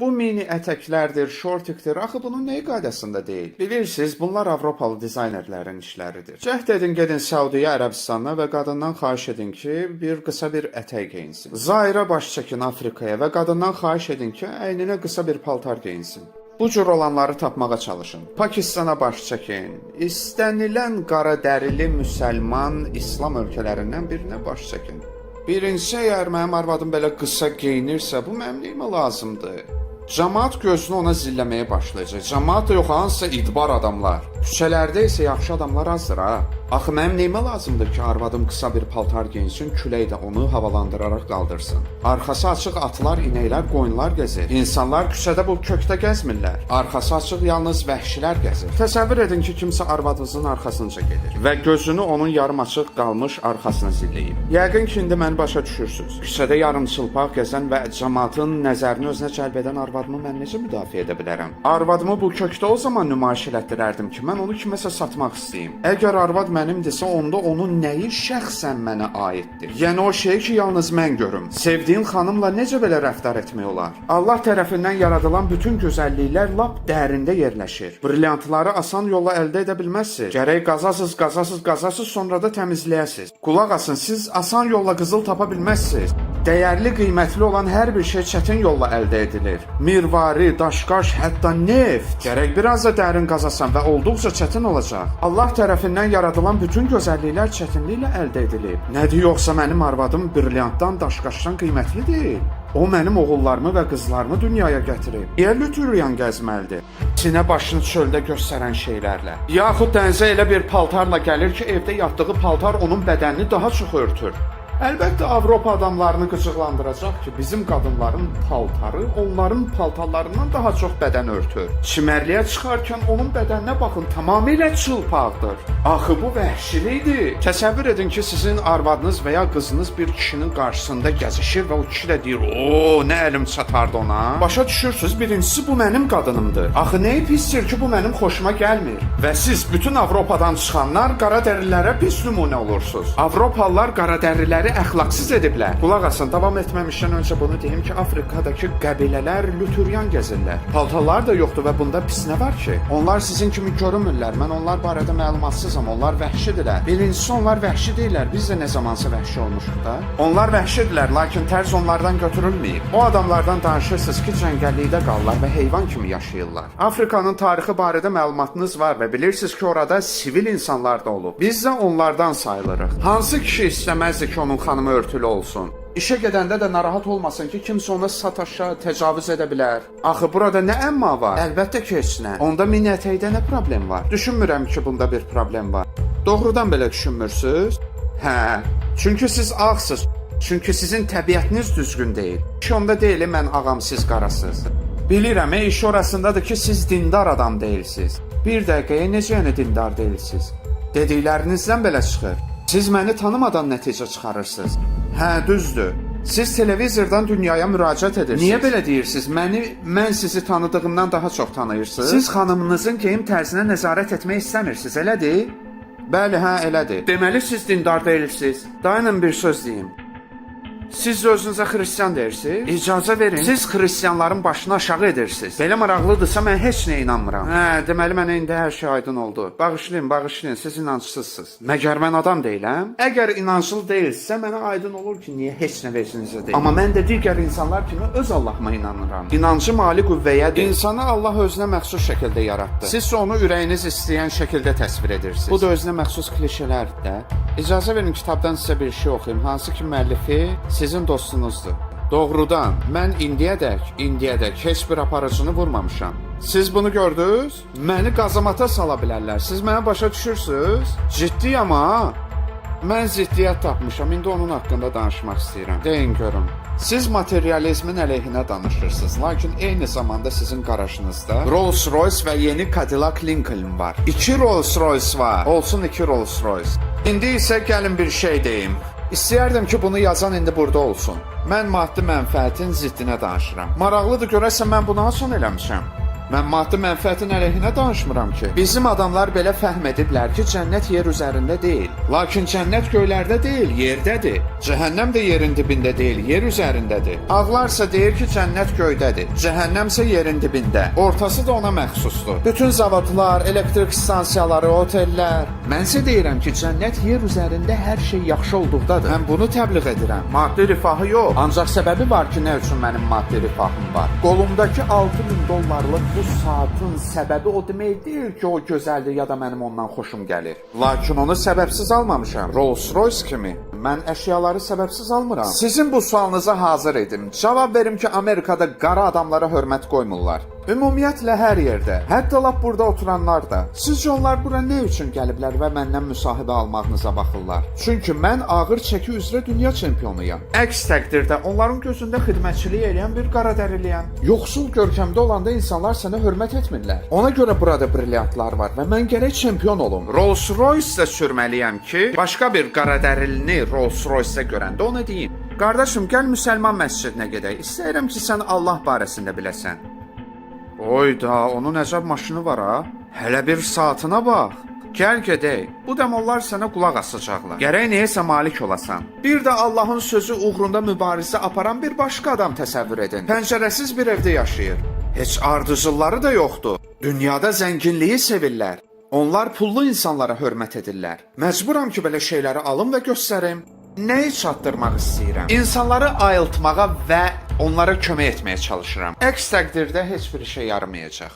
Bu mini ətəklərdir, şortikdir. Axı bunun nəyi qaydasında deyil? Bilirsiniz, bunlar Avropalı dizaynerlərin işləridir. Cəhd edin gedin Səudiyyə Ərəbistanına və qadından xahiş edin ki, bir qısa bir ətək geyinsin. Zairə baş çəkin Afrikaya və qadından xahiş edin ki, əyninə qısa bir paltar geyinsin. Bu cür olanları tapmağa çalışın. Pakistana baş çəkin. İstənilən qara dərili müsəlman İslam ölkələrindən birinə baş çəkin. Birincisi, əgər mənim arvadım belə qısa geyinirsə, bu mənim nəyimə lazımdır? Camaat gözünü ona zilləməyə başlayacaq. Camaat da yox, hansısa idbar adamlar. Küçələrdə isə yaxşı adamlar azdır ha. Axı mənim nəyimə lazımdır ki, arvadım qısa bir paltar geyinsin, külək də onu havalandıraraq qaldırsın. Arxası açıq atlar, inəklər, qoyunlar gəzir. İnsanlar küçədə bu kökdə gəzmirlər. Arxası açıq yalnız vəhşilər gəzir. Təsəvvür edin ki, kimsə arvadınızın arxasınca gedir və gözünü onun yarım açıq qalmış arxasına zilləyib. Yəqin ki, indi məni başa düşürsüz. Küçədə yarımçılpaq gəzən və camaatın nəzərini özünə cəlb edən arvadımı mən necə müdafiə edə bilərəm? Arvadımı bu kökdə o zaman nümayiş elətdirərdim ki, mən onu kiməsə satmaq istəyim. Əgər arvad mənimdirsə, onda onun nəyi şəxsən mənə aiddir? Yəni o şey ki, yalnız mən görüm. Sevdiyim xanımla necə belə rəftar etmək olar? Allah tərəfindən yaradılan bütün gözəlliklər lap dərində yerləşir. Brilyantları asan yolla əldə edə bilməzsiniz. Gərək qazasız, qazasız, qazasız, sonra da təmizləyəsiz. Qulaq asın, siz asan yolla qızıl tapa bilməzsiniz. Dəyərli, qiymətli olan hər bir şey çətin yolla əldə edilir. Mirvari, daşqaş, hətta neft. Gərək biraz da dərin qazasan və olduqca çətin olacaq. Allah tərəfindən yaradılan bütün gözəlliklər çətinliklə əldə edilib. Nədir yoxsa mənim arvadım brilyantdan, daşqaşdan qiymətli deyil? O mənim oğullarımı və qızlarımı dünyaya gətirib. Niyə lütüryan gəzməlidir? Sinə başını çöldə göstərən şeylərlə. Yaxud dənizə elə bir paltarla gəlir ki, evdə yatdığı paltar onun bədənini daha çox örtür. Əlbəttə Avropa adamlarını qıcıqlandıracaq ki, bizim qadınların paltarı onların paltarlarından daha çox bədən örtür. Çimərliyə çıxarkən onun bədəninə baxın, tamamilə çılpaqdır. Axı bu vəhşilikdir. Təsəvvür edin ki, sizin arvadınız və ya qızınız bir kişinin qarşısında gəzişir və o kişi də deyir: "O, nə əlim çatardı ona." Başa düşürsüz? Birincisi bu mənim qadınımdır. Axı nəyi pisdir ki, bu mənim xoşuma gəlmir. Və siz bütün Avropadan çıxanlar qara dərilərə pis nümunə olursunuz. Avropalılar qara dəriləri əxlaqsız ediblər. Qulaq asın, davam etməmişdən öncə bunu deyim ki, Afrikadakı qəbilələr lütüryan gəzirlər. Paltarlar da yoxdur və bunda pis nə var ki? Onlar sizin kimi görünmürlər. Mən onlar barədə məlumatsızam. Onlar vəhşidirlər. Birincisi onlar vəhşi deyillər. Biz də nə zamansa vəhşi olmuşuq da. Onlar vəhşidirlər, lakin tərz onlardan götürülməyib. O adamlardan danışırsınız ki, cəngəllikdə qalırlar və heyvan kimi yaşayırlar. Afrikanın tarixi barədə məlumatınız var və bilirsiniz ki, orada sivil insanlar da olub. Biz də onlardan sayılırıq. Hansı kişi istəməzdi ki, onun xanımı örtülü olsun? İşə gedəndə də narahat olmasın ki, kimsə ona sataşa, təcavüz edə bilər. Axı burada nə əmma var? Əlbəttə ki, heç nə. Onda mini ətəkdə nə problem var? Düşünmürəm ki, bunda bir problem var. Doğrudan belə düşünmürsüz? Hə, çünki siz ağsız. Çünki sizin təbiətiniz düzgün deyil. İş onda deyil, mən ağam, siz qarasız. Bilirəm, iş orasındadır ki, siz dindar adam deyilsiz. Bir dəqiqəyə necə yəni dindar deyilsiz? Dediklərinizdən belə çıxır. Siz məni tanımadan nəticə çıxarırsınız. Hə, düzdür. Siz televizordan dünyaya müraciət edirsiniz. Niyə belə deyirsiniz? Məni mən sizi tanıdığımdan daha çox tanıyırsınız. Siz xanımınızın geyim tərzinə nəzarət etmək istəmirsiniz, elədir? Bəli, hə, elədir. Deməli siz dindar deyilsiniz. Dayanın bir söz deyim. Siz özünüzə xristian deyirsiniz? İcazə verin. Siz xristianların başını aşağı edirsiniz. Belə maraqlıdırsa mən heç nəyə inanmıram. Hə, deməli mənə indi hər şey aydın oldu. Bağışlayın, bağışlayın, siz inancsızsınız. Məgər mən adam deyiləm? Əgər inanclı deyilsə mənə aydın olur ki, niyə heç nə vecinizə deyil. Amma mən də digər insanlar kimi öz Allahıma inanıram. İnancım ali qüvvəyədir. İnsanı Allah özünə məxsus şəkildə yaratdı. Siz isə onu ürəyiniz istəyən şəkildə təsvir edirsiniz. Bu da özünə məxsus klişelərdir də. İcazə verin kitabdan sizə bir şey oxuyum. Hansı ki müəllifi sizin dostunuzdur. Doğrudan mən indiyədək heç bir aparıcını vurmamışam. Siz bunu gördünüz? Məni qazamata sala bilərlər. Siz məni başa düşürsüz? Ciddiyəm ha. Mən ziddiyyət tapmışam. İndi onun haqqında danışmaq istəyirəm. Deyin görüm. Siz materializmin əleyhinə danışırsınız, lakin eyni zamanda sizin qarajınızda Rolls Royce və yeni Cadillac Lincoln var. 2 Rolls Royce var. Olsun 2 Rolls Royce. İndi isə gəlin bir şey deyim. İstəyərdim ki, bunu yazan indi burada olsun. Mən maddi mənfəətin ziddinə danışıram. Maraqlıdır görəsən mən bunu haçan eləmişəm? Mən maddi mənfəətin əleyhinə danışmıram ki. Bizim adamlar belə fəhm ediblər ki, cənnət yer üzərində deyil. Lakin cənnət göylərdə deyil, yerdədir. Cəhənnəm də yerin dibində deyil, yer üzərindədir. Ağlarsa deyir ki, cənnət göydədir. Cəhənnəmsə yerin dibində. Ortası da ona məxsusdur. Bütün zavodlar, elektrik stansiyaları, otellər. Mən isə deyirəm ki, cənnət yer üzərində hər şey yaxşı olduqdadır. Mən bunu təbliğ edirəm. Maddi rifahı yox. Ancaq səbəbi var ki, nə üçün mənim maddi rifahım var. Qolumdakı 6000 dollarlıq bu saatın səbəbi o demək deyil ki, o gözəldir ya da mənim ondan xoşum gəlir. Lakin onu səbəbsiz almamışam. Rolls-Royce kimi mən əşyaları səbəbsiz almıram. Sizin bu sualınıza hazır idim. Cavab verim ki, Amerikada qara adamlara hörmət qoymurlar. Ümumiyyətlə hər yerdə, hətta lap burada oturanlar da. Sizcə onlar bura nə üçün gəliblər və məndən müsahibə almağınıza baxırlar? Çünki mən ağır çəki üzrə dünya çempionuyam. Əks təqdirdə onların gözündə xidmətçilik eləyən bir qaradəriliyəm. Yoxsul görkəmdə olanda insanlar sənə hörmət etmirlər. Ona görə burada brilyantlar var və mən gərək çempion olum. Rolls-Royce də sürməliyəm ki, başqa bir qaradərilini Rolls-Royce-də görəndə ona deyim: "Qardaşım, gəl müsəlman məscidinə gedək. İstəyirəm ki, sən Allah barəsində biləsən." Oyda, onun əcəb maşını var ha. Hələ bir saatına bax. Gəl gedək. Bu dəm onlar sənə qulaq asacaqlar. Gərək nəyəsə malik olasan. Bir də Allahın sözü uğrunda mübarizə aparan bir başqa adam təsəvvür edin. Pəncərəsiz bir evdə yaşayır. Heç ardıcılları da yoxdur. Dünyada zənginliyi sevirlər. Onlar pullu insanlara hörmət edirlər. Məcburam ki, belə şeyləri alım və göstərim. Nəyi çatdırmaq istəyirəm? İnsanları ayıltmağa və onlara kömək etməyə çalışıram. Əks təqdirdə heç bir işə yaramayacaq.